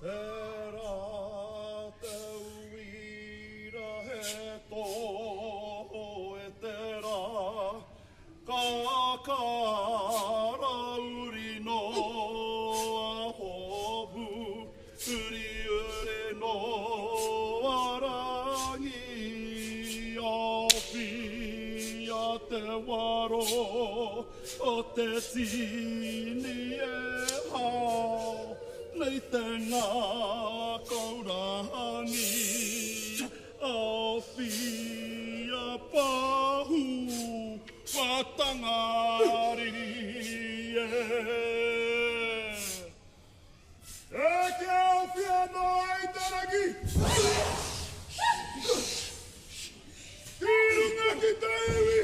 Tērā te uira he tō e te rā, Ka karauri noa hopu, Uriuri noa rangi, Awhia te waro o te tini e hao nei te ngākau rangi, Awhia pahū whatangariri e. E ke awhia noa i te rangi. Ki runga ki te iwi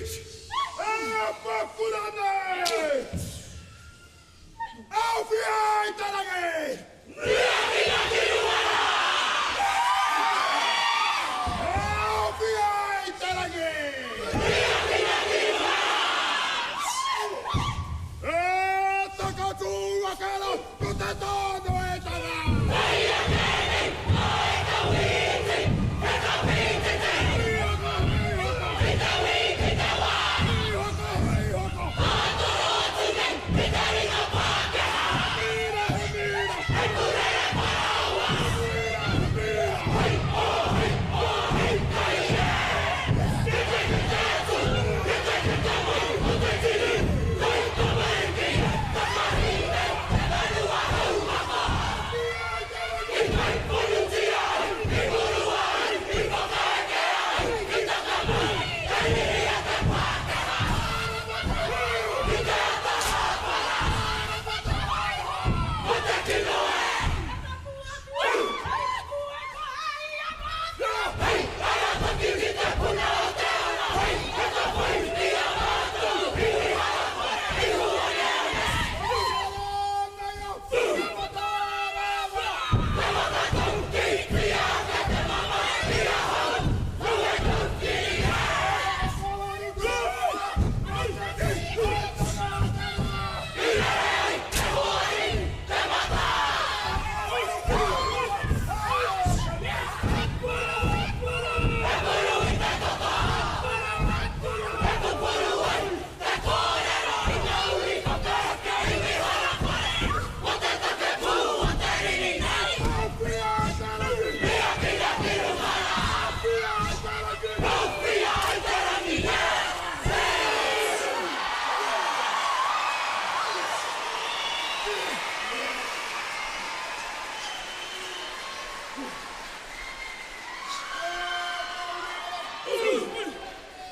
e apakura nei. Awhia i te rangi. Awhia i te rangi. E takatū ake rā ko te tānoetanga.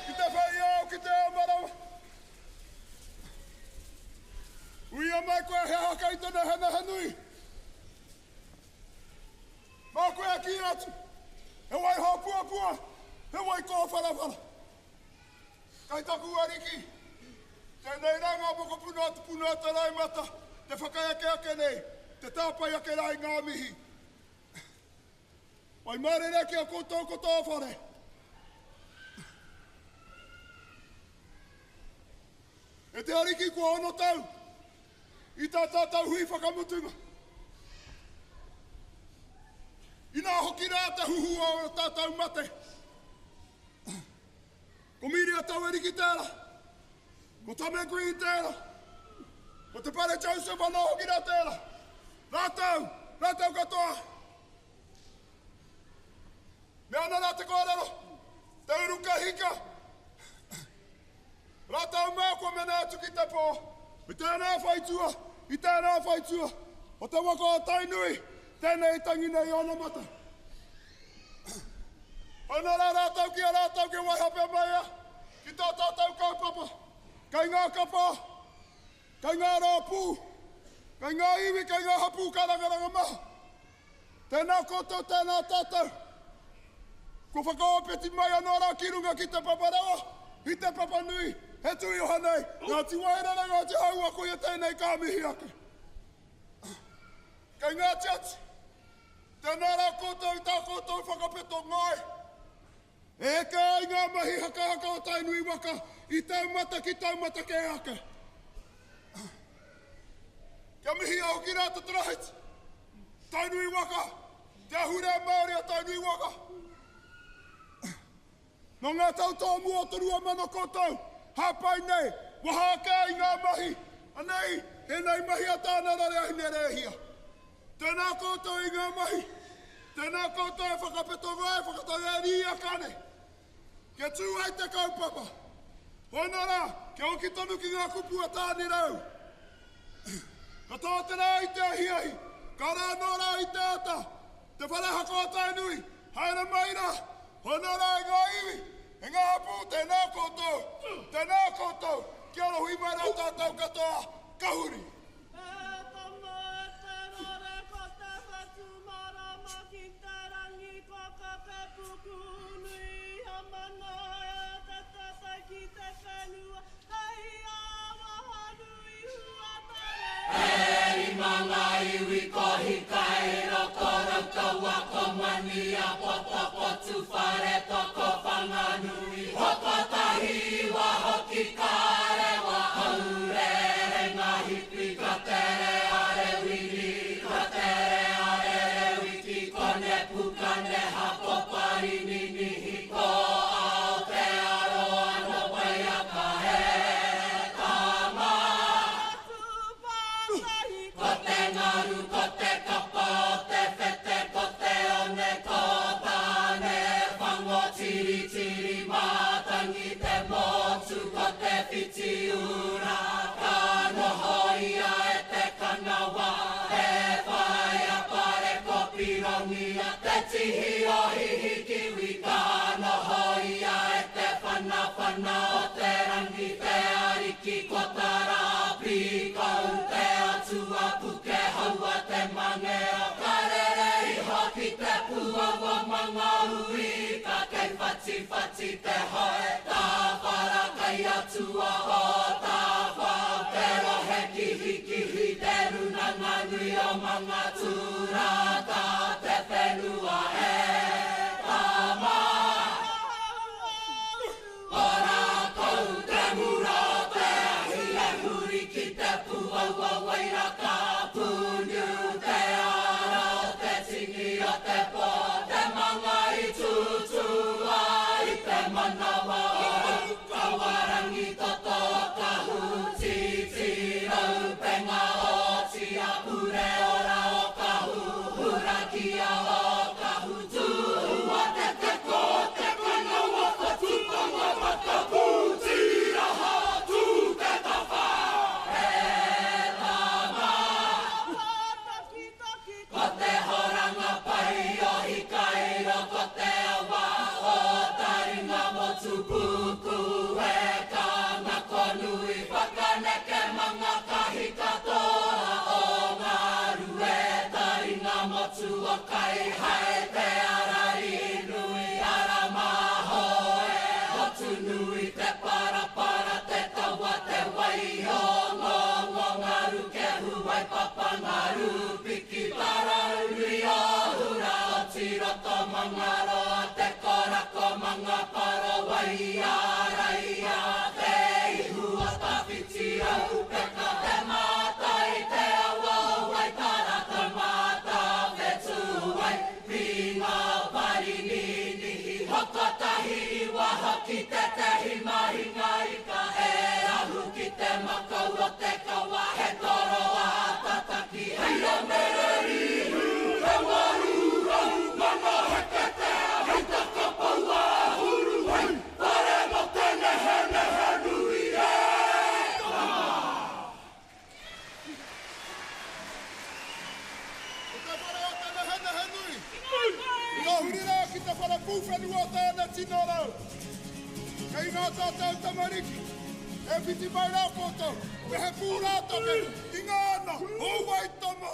Ki te whai ao, ki te ao marawa. Uia mai koe he aha kei te nehenehenui. Mā koe e kī atu, he wai hōpuapua, he wai kōwharawhara. Kai taku ariki, tēnei rā ngā mokopuna o Te Puna o Te Raumata, te whakaeke ake nei, te tāpae ake rā i ngā mihi. Waimarere ki a koutou ko tō whare. E te Ariki kua ono tau i tā tātou hui whakamutunga. Inā hoki rā te huhua o tātou mate. Ko Miria Tauariki tērā. Ko Tame Green tērā. Ko Te Pare Joseph anō hoki rā tērā. Rātou, rātou katoa. Me ana rā te kōrero, te uruka hika. Rātou mā kua mene atu ki te pō. I tēnā whaitua, i tēnā whaitua, o te waka o Tainui, tēnei tangi nei onamata. Ana rā rātou ki a rātou ki Waihapea mai a, ki tā tātou kaupapa. Kei ngā kapa, kei ngā rōpū, kei ngā iwi, kei ngā hapū karangaranga maha. Tēnā koutou, tēnā tātou. Kua whakaōpeti mai anō rā ki runga ki te papa rawa, i te papa nui, he tui oha nei, Ngāti Wairere, Ngāti Hāua, koia tēnei ka mihi ake. Kei ngā tiati, tēnā rā koutou i tā koutou whakapeto ngoi. E eke ai ngā mahi hakahaka o Tainui waka i taumata ki taumata kē ake. Kia mihia hoki rā te tarahiti, Tainui waka, te ahurea Māori o Tainui waka. Nō ngā tau tōmua o te 2000 koutou, hāpai nei, waha ake ai ngā mahi, anei, ēnei mahi a Tāna Rareahine Rēhia. Tēnā koutou i ngā mahi, tēnā koutou e whakapeto e whakatau e kane. Kia tū ai te kaupapa. Hona rā, kia hoki tonu ki ngā kupu a Tāne Rau. Ka tō te rā i te ahiahi, ka rā nō rā i te ata, te whare haka o Tainui, haere mai rā, hona rā i ngā iwi, e ngā hapū, tēnā koutou, tēnā koutou, kia rohui mai rā tātou katoa, ka huri. E tama e te rore ko te whetu marama ki te rangi ko kake puku nui a mana e te tatai ki te whenua hei awaha nui hua tere. E rima ngā iwi ko Hikairo, ko Raukawa, ko Maniapoto, ko Tūwharetoa, ko Whanganui, Hokotahi iwa hoki ka rewa, aurere ngā hipi ka tere a Rewini, ka tere a Rerewiki, ko Nepukaneha, ko Parininihi, ko Aotearoa, no Waiaka e tama. Ko te ngaru, ko te kapa o te whete, ko te one, ko tāne, whango tiri tiri mātangi te motu, ko te whiti ura, ka noho ia e te kanawa, e whaia pare ko pirongia, te tihi o hihikiwi, ka noho ia e te whana whana o te rangi, te ariki ko tara pīkau, te atua puke haua te mangeo, ka rere iho ki te puawa manga ui, ka kei whati whati te hoe, tāwhara kai atua o tāwha, te rohe kihi kihi te runanga nui o manga tūrata, te whenua e tama. O rātou te mura o te ahi e huri ki te puaua wairaka, pūniu te ara o te tini o te pō, te manga i tūtūa i te manawa o Kawarangi toto kahu, titi raupenga o tia pure ora o kahu, hurakia o kahu, tūhua te teko, te kanawa whatupanga whakapūtiraha, tū te tawha, e tama. Ko te horanga pai o Hikairo, ko te awa o Taringa motu puku e ka ngako nui whakaneke manga kahi katoa o ngā rue Taringa motu o kai hae te arari nui ara mahoe Hotu nui te parapara te tawa te wai o ngongo ngaru ke huai papa ngaru piki taraunui o hura o tiroto mangaroa te korako manga paro wai araia te ihu o tawhiti au peka te mātai te awa o Waitara te māta whetū ai pinga parininihi hokotahi iwa hoki te tehi mahinga ika e rahu ki te makau o te kawa he toro a tataki hei o mererihu he waru rau mana heke te hei takapaua huru hei whare mo te nehe nehe nui e tama. Ko te whare o te nehenehe nui. Ka huri rā ki te whare pūwhenua o tāna tino rau. Kei ngā tātou tamariki. E whiti mai rā koutou, me he pūrātake i ngā ana o Waitomo!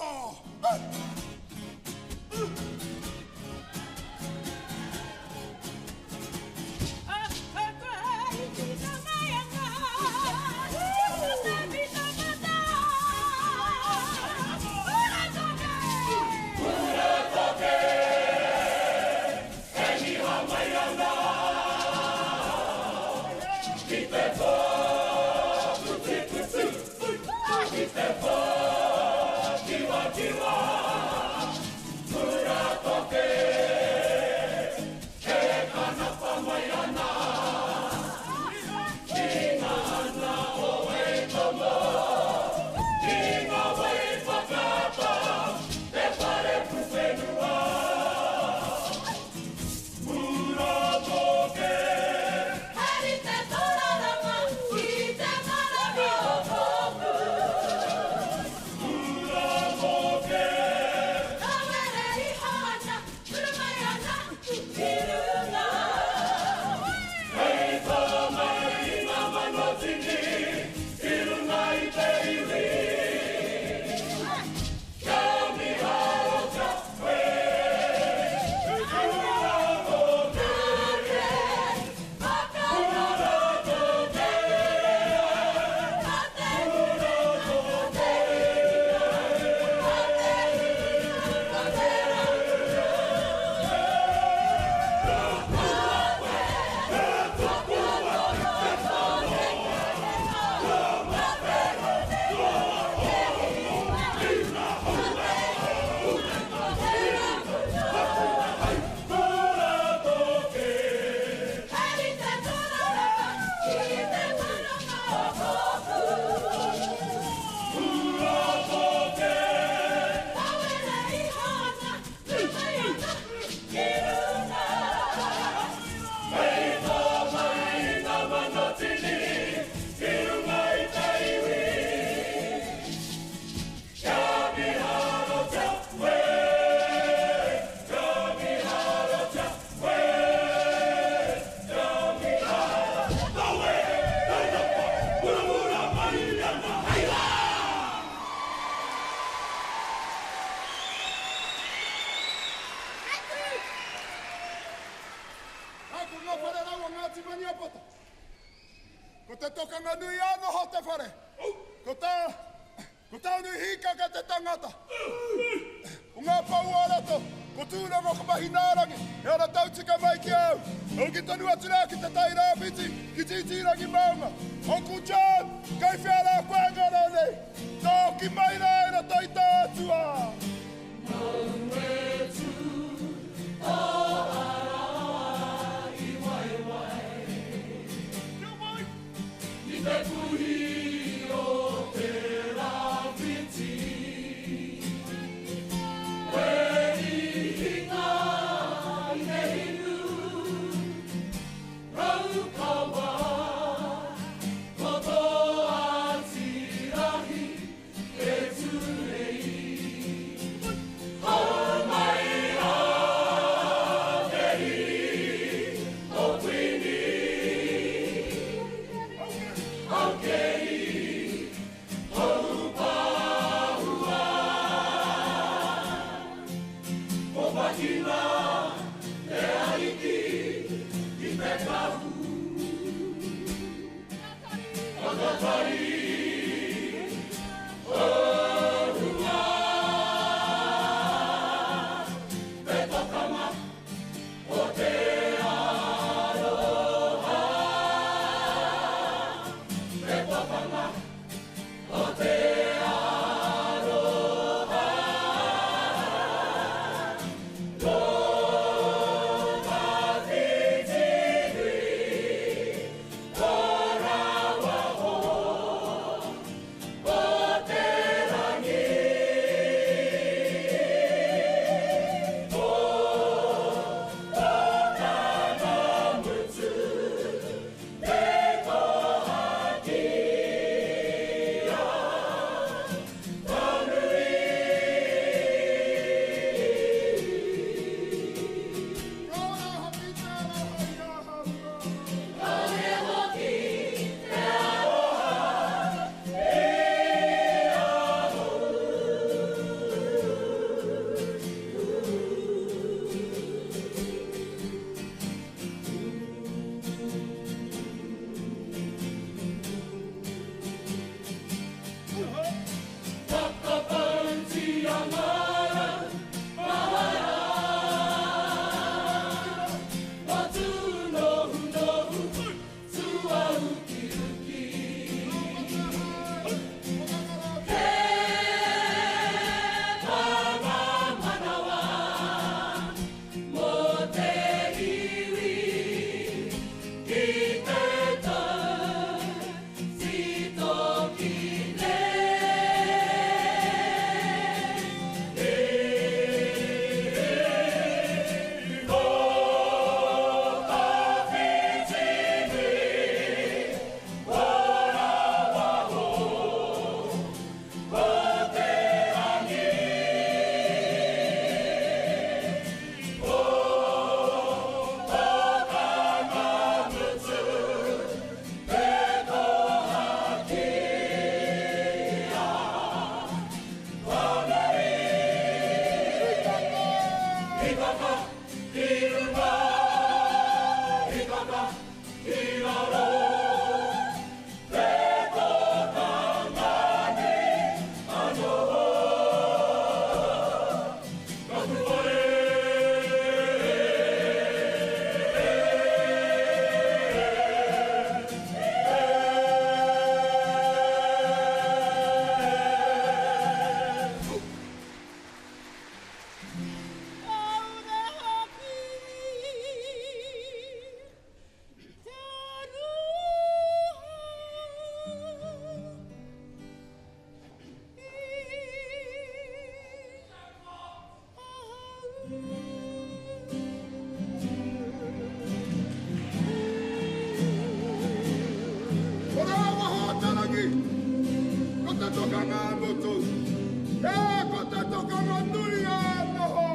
Ai, ko ngā whare rau o Ngāti Maniapoto. Ko te tokanga nui a noho te whare. Ko tā, ko Tānui Hīkaka te tangata. Ko ngā pou o roto, ko Tūranga, ko Mahinaarangi, he ara tautika mai ki a au. Hoki tonu atu rā ki te Tai Rāwhiti, ki Tītīrangi maunga. Uncle John, kei whea rā koe ngaro nei? Tāoki mai rā e roto i tō atua. Nau e tū, tō ara i waewae. Kia mai! I te puhi o te rāwhiti. Koe i hinga i te hinu, Raukawa, ko tō ātirahi e tū nei. Hou mai rā te riri o Kuini. Aukei, hou pāhua. Ko Pakina te ariki ki te kahu. Whakatari o runga te tokanga o te aroha. Te tokanga o te aroha. Tō tawhiti nui, tō rawa ho. Ko rā waho o te rangi, ko te tokanga mutu, e ko te tokanga nui e noho.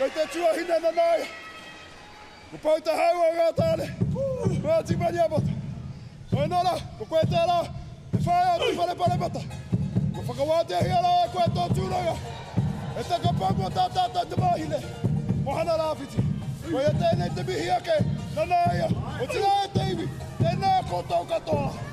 Kei te tuahine nanaia. Ko Pou te hau o ngā tāne. Ngāti Maniapoto. Koinā rā, ko koe tērā, te whaea o te whare paremata. Kua whakawāteahia rā e koe tō tūranga. E takapau mō tā tātou tamāhine, mō Hana Rāwhiti. Koia tēnei te mihi ake, nanaia, otirā e te iwi, tēnā koutou katoa.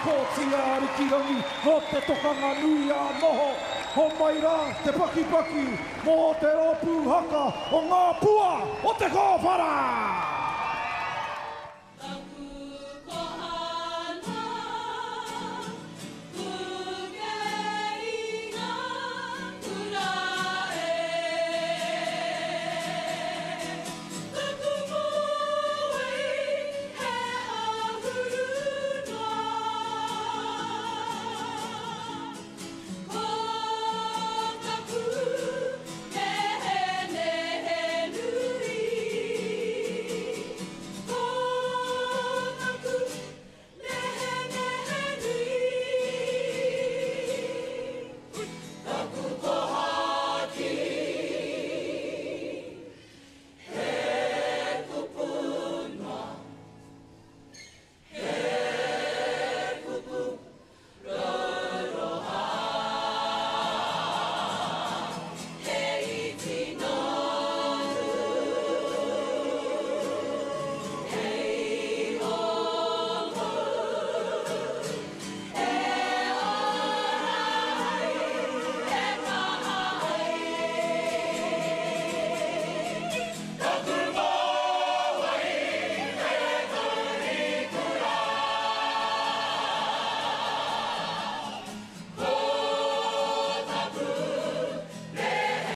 Kooti a Arikirangi nō te tokanga nui a Noho, homai rā te pakipaki mō te rōpū haka o Ngā Pua o Te Kōwhara!